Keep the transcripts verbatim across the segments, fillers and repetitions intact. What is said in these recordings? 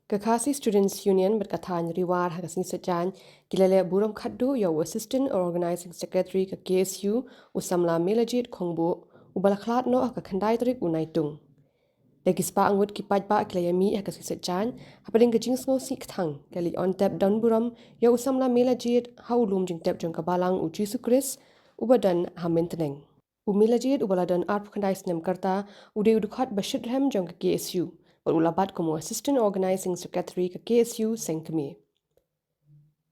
Ka Khasi Students Union bad ka thaiñ Ri War ha ka sngi Saitjaiñ ki la leh burom khatduh ïa u Assistant Organizing Secretary ka K S U, u samla Melajit Khongbuh, uba la khlad noh ha ka khyndai tarik u Naitung. Da ki spah ngut ki paidbah ki la ïamih ha ka sngi Saitjaiñ, hapdeng ka jingsngewsih kthang, ki la leit on tep don burom ïa u samla Melajit ha u lum jingtep jong ka Balang u Jisu Khrist uba don ha Myntneng. U Melajit uba la don arphew khyndai snem ka rta, u dei u dkhot ba shitrhem jong ka K S U, bad u la bat kum u Assistant Organizing Secretary ka K S U Seng Kmie.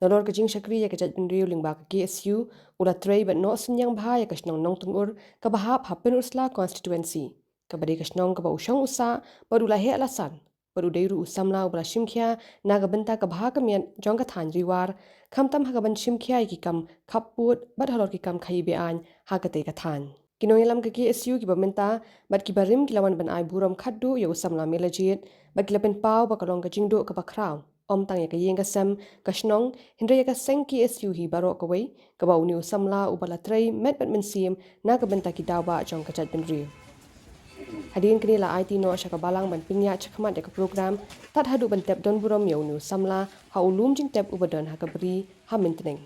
Nalor ka jingshakri ïa ka jaitbynriew lyngba ka K S U, u la trei bad noh synñiang bha ïa ka shnong Nongtyngur, kaba hap ha Pynursla Constituency, kaba dei ka shnong kaba u shong u sah, bad u la heh la san, bad u dei ruh u samla uba la shimkhia na ka bynta ka bha ka miat jong ka thaiñ Ri War, khamtam ha kaban shimkhia ïa ki kam khappud bad halor ki kam khaïi be-aiñ ha katei ka thaiñ. Ki nongïalam ka K S U kiba mynta bad kiba rim ki la wan ban ai burom khatduh ïa u samla Melajit, bad ki la pynpaw ba ka long ka jingduh kaba khraw, ym tang ïa ka ïing ka sem, ka shnong, hynrei ïa ka seng K S U hi baroh kawei, kaba une u samla uba la trei met bad mynsiem na ka bynta ki daw bah jong ka jaitbynriew. Hadien kane la aiti noh sha ka Balang ban pynïaid shakhmat ïa ka program, tad haduh ban tep don burom ïa une u samla ha u lum jingtep uba don ha ka Bri ha Myntneng.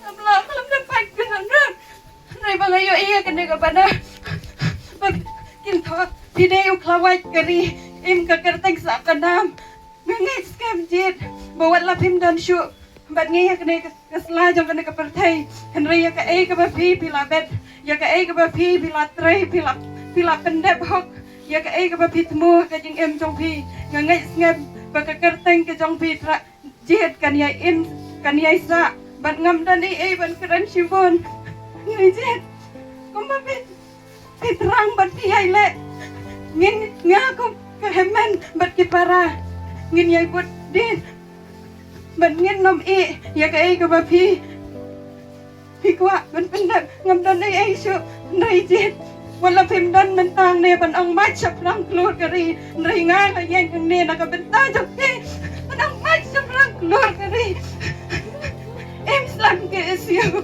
Samla, khlem da pait ka nongrep. Hynrei ba nga ïohi ïa kane ka bana. Ba kin thoh, phi dei u khlawait ka ri, im ka kyrteng sah ka nam. Nga ngeit skhem jied ba wat la phim don shuh bad ngi ha kane ka, ka sla jong kane ka pyrthei. Hynrei ïa kaei kaba phi, phi la bet, ïa kaei kaba phi, phi la trei, phi la, phi la pyndep hok, ïa kaei kaba phi thmu ha ka jingim jong phi, nga ngeit skhem ba ka kyrteng ka jong phi Trai jied kan ïai im, kan ïai sah. Bad ngam don ei ei ban kren shibun. Ngi jied kumba phi, phi thrang bad phi ïai leh. Ngin, nga kum ka hynmen bad ki para, ngin ïai bud dien. Bad ngin nym ïeh ïa kaei kaba phi, phi kwah ban pyndep. Ngam don ei ei shuh, hynrei jied wat la phim don mynta hangne ban ong mait shaphrang klur ka ri, hynrei nga nga ïeng hangne na ka bynta jong phi ban ong mait shaphrang klur ka ri. Im slem K S U.